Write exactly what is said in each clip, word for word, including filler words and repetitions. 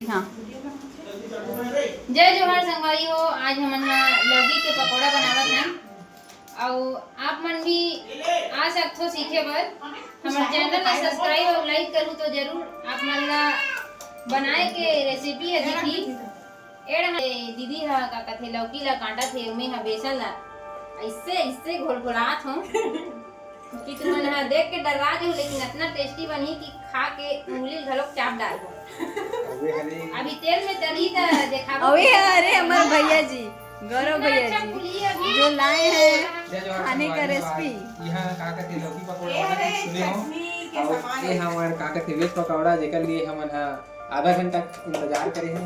हाँ। जय जोहार संगवारी हो, आज हमन ह लौकी के पकौड़ा बनावत हन। अउ आप मन भी आ सकथो सीखे बर। हमर चैनल ला सब्सक्राइब अउ लाइक करू तो जरूर आप मन ला बनाए के रेसिपी ह दिखी। एड़ ह दीदी ह का कथे लौकी ला काटत हे, ओमे ह बेसन ला अइसे अइसे घोलघोलात हों। कि तुमन ह देख के डर्रा जाहू, लेकिन अतना टेस्टी बनही कि खा के उंगली घलोक चाप डारहू। अभी तेल में तली त देखाबो। अभी अरे हमर भैया जी, गौरव भैया जी, जो लाए हैं खाने का रेसिपी। यहाँ का कहते लौकी पकौड़ा वाला सुने हो? और ये हमार का कहते वेज पकौड़ा, जेकर लिए हमन ह आधा घंटा इंतजार करे हैं।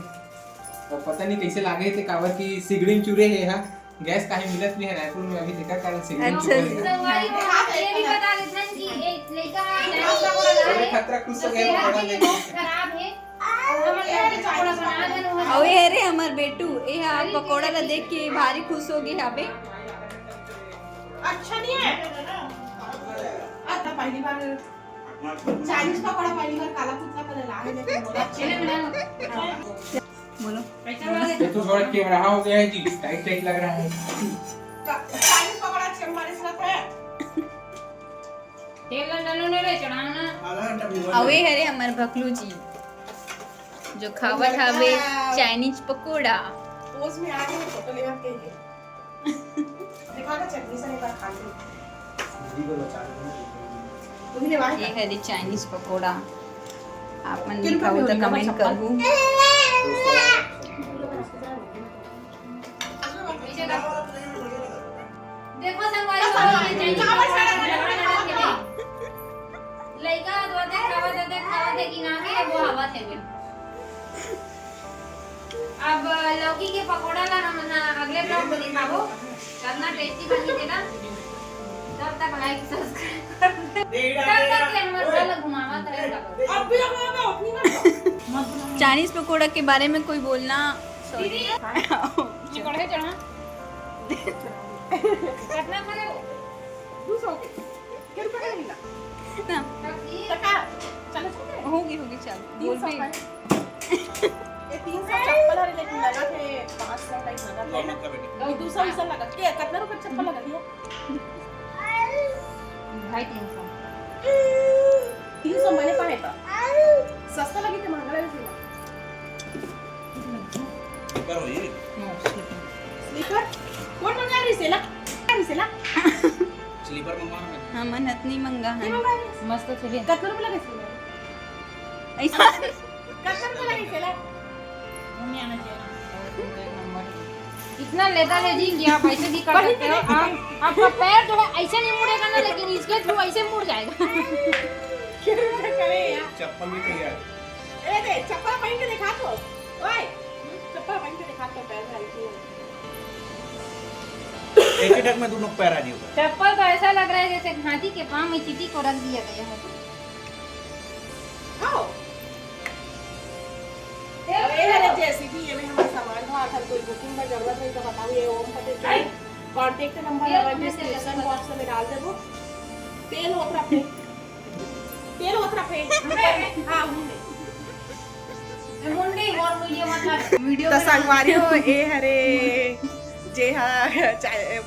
और पता नहीं कैसे लागे थे, काबर की सिगड़ी में चुरे है यहाँ। गैस काहे मिलत नहीं है रायपुर में अभी, तेकर कारण सिगरेट अच्छा चुबा जी। है। संगवारी हो, आप ये भी बता देथन कि एक लइका ह डांस का बोला अरे है, खतरा खुश हो गया, सेहत के लिए बहुत खराब है। हमर लइका के पकौड़ा बना देन हो। अउ ये रे हमर बेटू, ये हा पकौड़ा ला देख के भारी खुश हो गए हवे। अच्छा नहीं है। अच्छा, पहली बार चाइनीज पकौड़ा पहली बार काला कुत्ता का ला है, लेकिन बोला चले बना। बोलो। ये तो थोड़ा कैमरा हो गया है जी, टाइट टाइट लग रहा है। चाइनीज पकौड़ा अच्छे हमारे साथ है। तेल ना डालो ना रे, चढ़ाना। अउ ये हरे हमर भकलू जी, जो खावत हवे चाइनीज पकौड़ा। पोज में आ गए, फोटो लेवा के लिए। देखा ना चटनी से एक बार खा के। ये हरे चाइनीज पकौड़ा, आप मन भी खाहू तो कमेंट करहू। देखो संगवारी हो, ये चाइनीज पकौड़ा लइका ह तो देखावत हे, देखावत हे कि ना के वो आवत हे। अब लौकी के पकौड़ा ला हम ना अगले ब्लॉग में दिखाबो, कितना टेस्टी बनी तेला। तब तक लाइक सब्सक्राइब कर दे। तब तक के हमर घर ला घुमावत रहे। चाइनीज पकौड़ा के बारे में कोई बोलना। दीदी, ये कढ़ाई चढ़ा। कितना खा ले वो? दो सौ के। के रुपया का लेगा? ना। टका। चलो, चलो। होगी, होगी, चल। तीन सौ का है। ये तीन सौ चप्पल है, लेकिन लगा थे पाँच सौ टाइप लगा थे। ये दो सौ ऐसा लगा। के, कितना रुपया चप्पल लगा दिया? ढाई तीन सौ। तीन सौ मैंने पाए था। सस्ता लगी तो महंगा लगे। स्लीपर हो ये? स्लीपर? कौन मंगा रही सेला? रही सेला? स्लीपर मंगवाना है। हाँ, मन हतनी मंगा है। मंगा रही? मस्त थे। कितना रुपया लगे स्लीपर? ऐसा? कितना रुपया लगे सेला? मम्मी आना चाहिए ना। इतना लेदर है जी कि आप ऐसे भी कर सकते हो। आप, आपका पैर जो है ऐसे नहीं मुड़ेगा ना, लेकिन इसके थ्रू ऐसे मुड़ जाएगा। चप्पल भी तैयार। ए दे, चप्पल पहन के दिखा तो। ओए, चप्पल पहन के दिखा तो, पैर में हल्की है। एक ही टक में दोनों पैर आ जाएगा। चप्पल तो ऐसा लग रहा है जैसे हाथी के पाँव में चींटी को रख दिया गया है। आओ। अब ये वाले जेसीबी, ये में हमारा सामान हो, अगर कोई बुकिंग पर जरूरत रही तो बताओ, ये ओम पटेल के कॉन्टैक्ट नंबर हमारे डिस्क्रिप्शन बॉक्स में डाल देबो। तेल ओतरा पे, तेल ओतरा पे। हाँ, मुंडे। मुंडे और वीडियो मत वीडियो तो संगवारी हो, ए हरे जे हा चाहे, अ,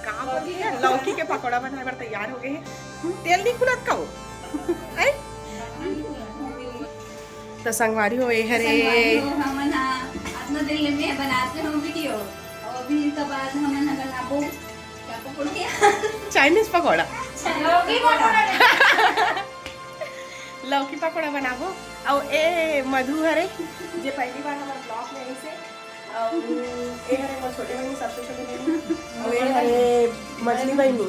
कहाँ बोली है, लौकी के पकौड़ा बनाए बर तैयार हो गए हैं। तेल नहीं खुलत का वो? हैं? तो संगवारी हो, ए हरे। संगवारी हो, हमन हा अतना दिन ले मैं बनाते हो वीडियो, और अभी का बाद हमन हा बनाबो क्या पकौड़िया? चाइनीज पकौड़ा। लौकी पकौड़ा। लौकी पकौड़ा बनाबो। और ए मधु हरे, जे पहली बार हमारे ब्लॉग में आई से, अउ ए हरे मोर छोटे बहिनी, सबसे छोटे बहिनी। अउ ए हरे मझली बहिनी,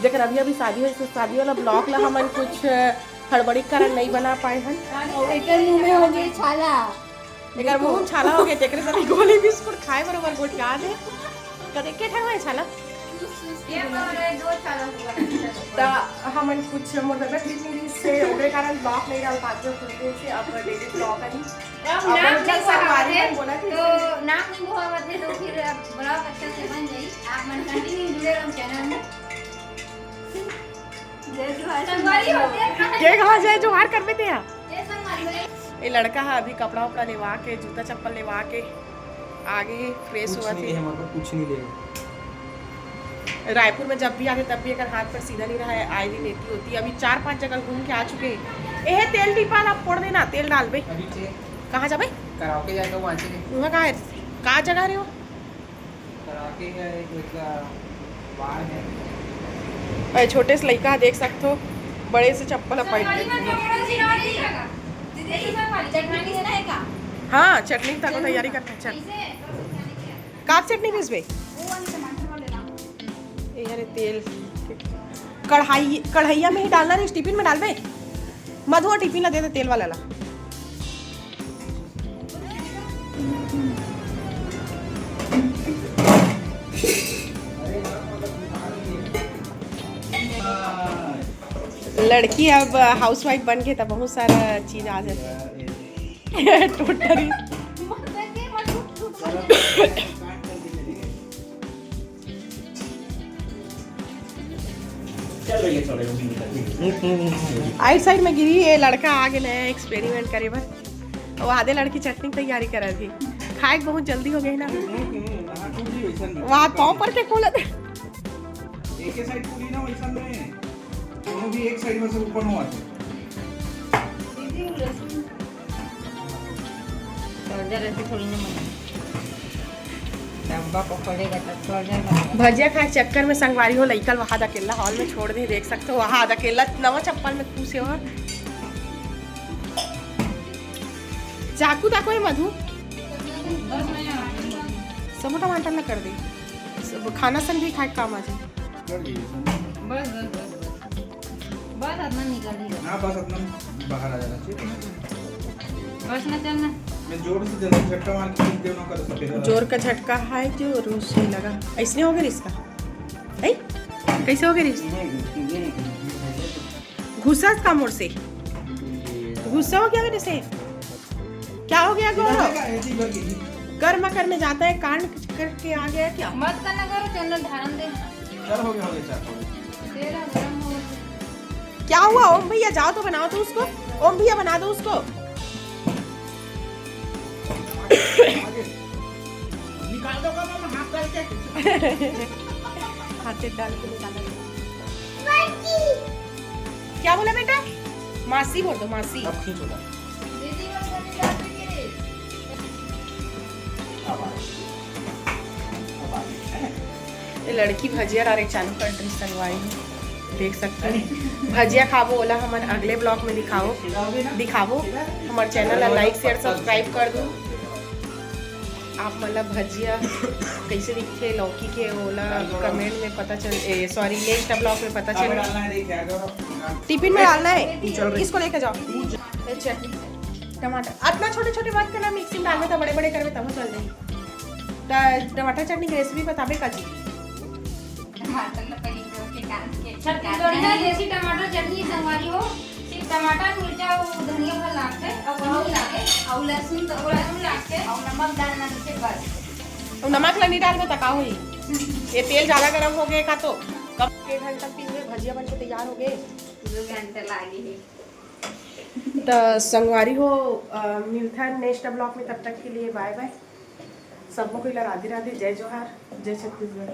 जेकर अभी अभी शादी होइस, तो शादी वाला ब्लॉग ला हमन कुछ हड़बड़ी के कारण नहीं बना पाए हन। अउ एकर मुंह में हो गई छाला। एकर मुंह में छाला हो गई, तेकरे साथ गोली बिस्कुट खाए बरोबर गोठिया दे। कदे के ठन होए छाला? ये तो रे दो छाला हुआ। त हमन कुछ मोर तबियत ठीक नहीं रही से, ओकरे कारण ब्लॉग नहीं डाल पाते हो, कुछ दिन से अब डेली ब्लॉग है। अब अब नाक बहुत नहीं जल्द संगवारी बोहावत है, मन बोला कि तो नाक नहीं बोहावत है, तो फिर अब ब्लॉग अच्छा से बन जाई। आप मन कंटिन्यू जुड़े रहो चैनल में। जय जोहार संगवारी हो। जय जोहार, जय जोहार करबे ते हा। जय संगवारी हो। ये लड़का ह अभी कपड़ा वपड़ा लेवा के, जूता चप्पल लेवा के आगे हे, फ्रेश हुआ थे। हमारे पास कुछ नहीं लेगा। रायपुर में जब भी आते तब भी अगर हाथ पर सीधा नहीं रहा है, आए दिन एती होती। अभी चार पांच जगह घूम के आ चुके हैं। एहे तेल डिब्बा ला फोड़ देना, तेल डालबे। अभी चे कहाँ जाबे? कराओके जाके वहाँ चे। वहाँ कहाँ है? का जगह रे वो? कराओके है एक, एक बार है। अरे छोटे से लइका देख सकथो, बड़े से चप्पल ह पाइट के। हाँ, चटनी तको तैयारी करना है। चल। का चटनी पीसबे? ये रे तेल, कढ़ाई, कढ़ैया में ही डालना रे, टिफिन में डालबे। मधुआ टिफिन ला दे दे तेल वाला ला। लड़की अब हाउसवाइफ बन के त बहुत सारा चीज आ जाथे। टोटरी। चल भैया, चलो, यहीं निकल। आइट साइड में गिरी, ये लड़का आ गे नया एक्सपेरिमेंट करे बर। वो आधे लड़की चटनी तैयारी करत हे। खाए के बहुत जल्दी हो गए ना। वहाँ पाँव पर के खोलत। एक ही साइड पूरी ना वैसा में, दोनों भी एक साइड में से ऊपर हुआ थे। तोड़ दे रहती थोड़ी ना मम्मी। डब्बा पकड़ेगा तब तोड़ देगा। भजिया खाए चक्कर में संगवारी हो लइका ल वहाद अकेला हॉल में छोड़ दे, देख सकते हो वहाद अकेला नवा चप्पल में घुसे हो। चाकू ताको हे मधु। बस नहीं आ रही। सब टमाटर ना कर दे, सब खाना संग भी खाए काम आ जाए। कर दीजिए सर। बस, बस, बस, बस। बस अतना निकल ही रहा। हाँ, बस अतना बाहर आ जाना चाहिए। बस ना, चल ना। मैं जोर से जल्दी झटका मार के खींच देना कर सफेद वाला। जोर का झटका है, जोर से लगा। ऐसने हो गए इसका? है? कैसे हो गए इसका? गुस्सा का मोर से? गुस्सा हो गया मेरे से? क्या हो गया गौरव? गर्मा कर में जाता है, कांड करके आ गया क्या? मत करना करो, चैनल ध्यान दे। चल, हो गया, हो गया, चल, हो गया। तेरा गरम हो गया। क्या हुआ? ओम भैया, जाओ तो बनाओ तो उसको। ओम भैया, बना दो उसको। निकाल दो, कम हाथ डाल के। हाथ डाल के निकालो। क्या बोला बेटा? मासी बोल दो, मासी। अब खींचो ना। अब आ गई। अब आ गई, है ना? ये लड़की भजिया डायरेक्ट चालू कर दी संगवारी हो, देख सकते हैं। भजिया खाबो, ओला हमन अगले ब्लॉग में दिखाओ, दिखाबो। हमर चैनल ला लाइक, शेयर, सब्सक्राइब कर दो। आप मन ला भजिया कैसे दिखथे लौकी के, ओला कमेंट में पता चल, ए, सॉरी, नेक्स्ट ब्लॉग में पता चल। टिफिन में डालना है, इसको लेके जाओ। ये चटनी, टमाटर, अतना छोटे छोटे मत करना, मिक्सी में डालबे त बड़े बड़े करबे तब चल जाही। त टमाटर चटनी की रेसिपी बताबे का जी? टमाटर ला पहले धो के काट के छत्तीसगढ़िया देसी टमाटर चटनी संगवारी हो, सिर्फ टमाटर, मिर्चा अउ धनिया भर लागथे, अउ कहूँ लागे, अउ लहसुन तो ओला लागथे, अउ नमक डालना जैसे बस। तो नमक ला नहीं डालबे त का होही? ये तेल ज्यादा गरम हो गए का तो? कब के घंटा तीन में भजिया बन के तैयार हो गए। दो घंटा लागे है। त संगवारी हो, अ, मिलथन नेक्स्ट ब्लॉग में, तब तक के लिए बाय बाय। सबको कोई ला राधे राधे, जय जोहार, जय छत्तीसगढ़।